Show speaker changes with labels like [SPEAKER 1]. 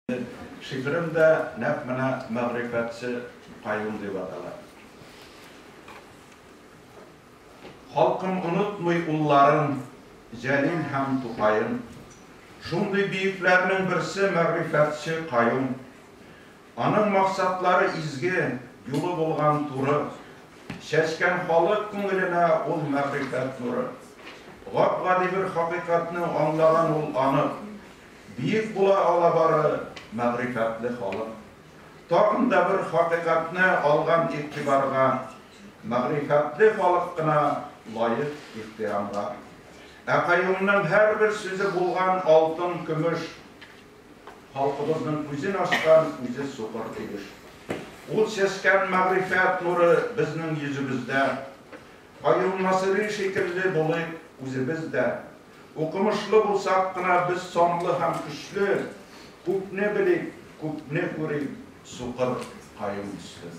[SPEAKER 1] Шигырем дә нәкъ менә Мәгърифәтче Каюм дип атала. Халкым онытмый улларын, Җәлил һәм Тукаен. Шундый бөекләрнең берсе Мәгърифәтче Каюм. Аның максатлары изге, юлы булган туры. Чәчкән халык күңеленә ул мәгърифәт нуры. Гап-гади бер хакыйкатьне аңлаган ул анык. Биек була ала бары мәгърифәтле халык. Тагын да бер хакыйкатьне алган игътибарга, мәгърифәтле халык кына лаек ихтирамга. Ә Каюмның һәрбер сүзе булган алтын, көмеш. Халкыбызның күзен ачкан үзе сукыр килеш. Ул чәчкән мәгърифәт нуры безнең йөзебездә. Каюм Насыйри шикелле булыйк үзебез дә. Укымышлы булсак кына без санлы һәм көчле, күпне белик, күпне күрик, сукыр Каюм төсле.